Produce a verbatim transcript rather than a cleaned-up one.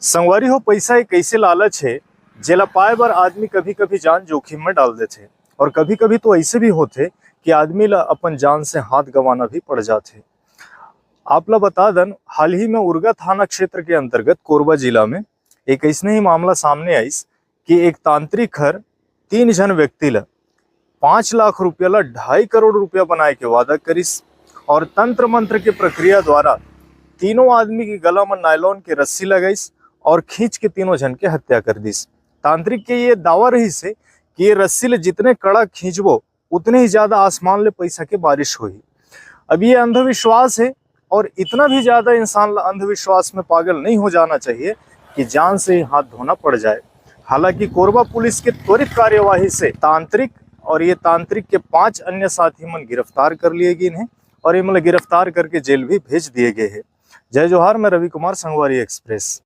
संगवारी हो, पैसा एक ऐसे लालच हे, जेला पाए बर आदमी कभी-कभी जान जोखिम में डाल देथे, और कभी-कभी तो ऐसे भी होथे कि आदमी ला अपन जान से हाथ गंवाना भी पड़ जाथे। आप ला बता दन, हाल ही में उरगा थाना क्षेत्र के अंतर्गत कोरबा जिला में एक अइसने ही मामला सामने आइस कि एक तांत्रिक हर तीन झन व्यक्ति ला पाँच लाख रुपया ला ढाई करोड़ रुपया बनाए के वादा करिस और तंत्र मंत्र के प्रक्रिया द्वारा तीनों आदमी के गला में नायलॉन के रस्सी लगाइस और खींच के तीनों झन के हत्या कर दिस। तांत्रिक के ये दावा रहिस हे कि ये रस्सी ले जितने कड़ा खींचबो, उतने ही ज्यादा आसमान ले पैसा के बारिश होही। अब ये अंधविश्वास हे और इतना भी ज्यादा इंसान ला अंधविश्वास में पागल नहीं हो जाना चाहिए कि जान से ही हाथ धोना पड़ जाए। हालांकि कोरबा पुलिस के त्वरित कार्यवाही से तांत्रिक और ये तांत्रिक के पांच अन्य साथी मन गिरफ्तार कर लिए गए हैं और ये मन ला गिरफ्तार करके जेल भी भेज दिए गए हैं। जय जोहार, मैं रवि कुमार, संगवारी एक्सप्रेस।